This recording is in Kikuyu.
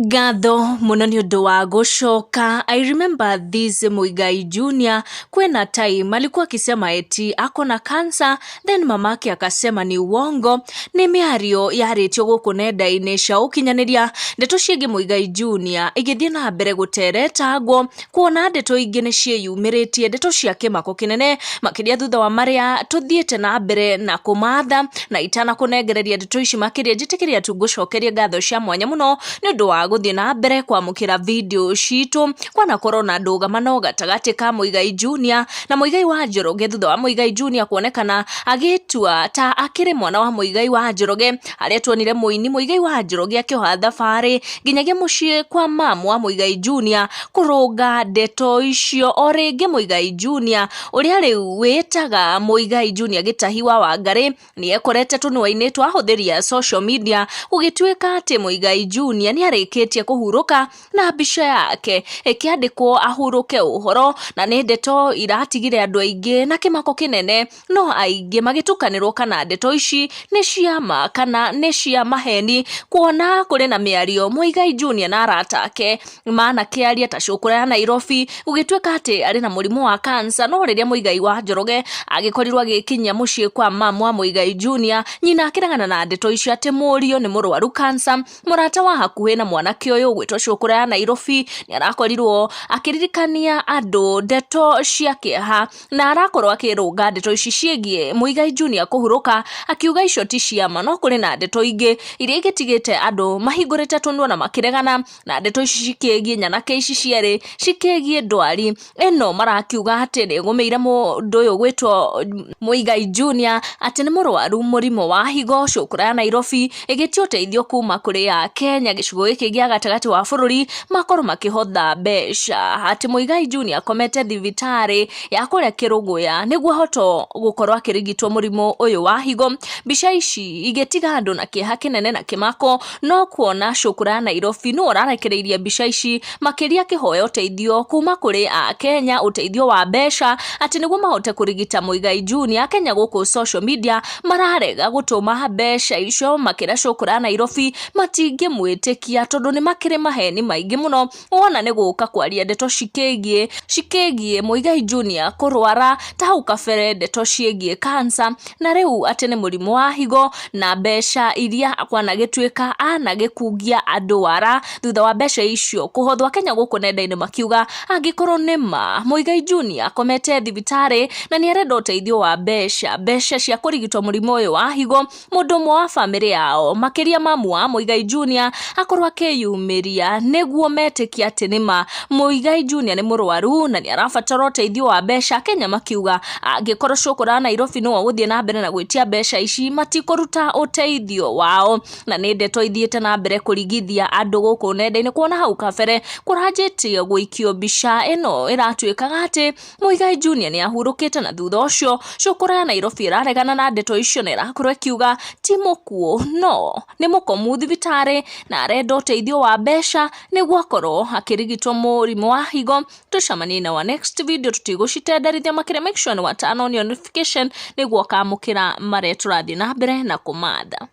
Ngatho mũno nĩ ũndũ wa gũcoka. I remember this Muigai Junior, kwĩna time alikuwa akisema eti ako na cancer, then mamake akasema ni uongo. Nĩ mĩario yarĩtio gũkũ nenda-inĩ cia ũkinyanĩria, ndeto ciĩgiĩ Muigai Junior igĩthiĩ na mbere gũteretangwo, kuona ndeto ingĩ nĩ ciĩyumĩrĩtie, ndeto cia kĩmako kĩnene, makĩria thutha wa marĩa tũthiĩte na mbere na kũmatha. Na itanakũnengereria ndeto ici makĩria, njĩtĩkĩria tu ngũcokerie ngatho cia mwanya mũno nĩ ũndũ wa gũthiĩ na mbere kwamũkĩra video citũ. Kwanakorwo na ndũgamano gatagatĩ ka Muigai Junior na Muigai wa Njoroge, thutha wa Muigai Junior kuonekana agĩtua ta akĩrĩ mwana wa Muigai wa Njoroge, harĩa tuonire mũini Muigai wa Njoroge akĩoha thabarĩ nginyagia mũciĩ kwa mamu wa Muigai Junior kũrũnga ndeto icio. O rĩngĩ Muigai Junior ũrĩa rĩu wĩtaga Muigai Junior Gĩtahi wa Wangarĩ nĩ ekorete tũnua-inĩ twa ahũthĩri a social media, gũgĩtuĩka atĩ Muigai Junior nĩ arĩkĩtie kũhurũka na mbica yake ĩkĩandĩkwo ahurũke ũhoro, na nĩ ndeto iratigire andũ aingĩ na kĩmako kĩnene, no aingĩ magĩtukanĩrwo kana ndeto ici nĩ cia ma kana nĩ cia maheni, kuona kũrĩ na mĩario Muigai Junior na arata ake manakĩaria ta cũkũra ya Nairobi, gũgĩtuĩka atĩ arĩ na mũrimũ wa cancer. No rĩrĩa Muigai wa Njoroge agĩkorirwo agĩkinyia mũciĩ kwa mamu wa Muigai Junior, nyina akĩregana na ndeto icio atĩ mũriũ nĩ mũrwaru cancer. Mũrata wa hakuhĩ na mwanake ũyũ ũgwĩtwo cũkũra ya Nairobi nĩ arakorirwo akĩririkania andũ ndeto cia kĩeha, na arakorwo akĩrũnga ndeto ici ciĩgiĩ Muigai Junior kũhurũka, akiuga icio ti ciama, no kũrĩ na ndeto ingĩ iria igĩtigĩte andũ mahingũrĩte tũnua na makĩregana na ndeto ici cikĩgiĩ nyanake ici cierĩ, cikĩgiĩ ndwari ĩno marakiuga atĩ nĩ ĩgũmĩire mũndũ ũyũ gwĩtwo Muigai Junior, atĩ nĩ mũrwaru mũrimũ wa higo. Cũkũra ya Nairobi ĩgĩtia ũteithio kuma kũrĩ a Kenya gĩcigo gĩkĩ gĩa gatagatĩ wa bũrũri makorwo makĩhotha mbeca, atĩ Muigai Junior akomete thibitarĩ ya kũrĩa Kĩrũgũya nĩguo ahote gũkorwo akĩrigitwo mũrimũ ũyũ wa higo. Mbica ici igĩtiga andũ na kĩeha kĩnene na kĩmako, no kuona cũkũra ya Nairobi nĩwe ũrarekereirie mbica ici, makĩria akĩhoya ũteithio kuma kũrĩ a Kenya, ũteithio wa mbeca atĩ nĩguo mahote kũrigita Muigai Junior. Kenya gũkũ social media mararega gũtũma mbeca icio, makĩra cũkũra ya Nairobi matingĩmwĩtĩkia tondũ nĩ makĩrĩ maheni maingĩ mũno, wona nĩ gũka kwaria ndeto cikĩgiĩ Muigai Junior kũrwara ta hau kabere, ndeto ciĩgiĩ cancer, na rĩu atĩ nĩ mũrimũ wa higo, na mbeca iria kwanagĩtuĩka anagĩkungia andũ wara thutha wa mbeca icio kũhothwo. Kenya gũkũ nenda-inĩ makiuga angĩkorwo nĩ ma Muigai Junior akomete thibitarĩ na nĩ arenda ũteithio wa mbeca cia kũrigitwo mũrimũ ũyũ wa higo, mũndũ ũmwe wa bamĩrĩ yao, makĩria mamu wa Muigai Junior, akorwo akĩyumĩria nĩguo metĩkie atĩ nĩ ma Muigai Junior nĩ mũrwaru na nĩ arabatara ũteithio wa mbeca. Kenya makiuga angĩkorwo cũkũra Nairobi nĩwe ũgũthiĩ na mbere na gwĩtia mbeca ici, matikũruta ũteithio wao. Na nĩ ndeto ithiĩte na mbere kũrigithia andũ gũkũ nenda-inĩ, kuona hau kabere kũranjĩtie gũikio mbica ĩno ĩratuĩkaga atĩ Muigai Junior nĩ ahurũkĩte, na thutha ũcio cũkũra ya Nairobi ĩraregana na ndeto icio na ĩrakorwo ĩkiuga ti mũkuũ, no nĩ mũkomu thibitarĩ na arenda ũteithio wa mbeca nĩguo akorwo akĩrigitwo mũrimũ wa higo. Tũcemanie na wa next video, tũtigũcitenderithia makĩria. Make sure nĩ wa turn on your notification nĩguo ũkamũkĩra marĩa tũrathiĩ na mbere na kũmatha.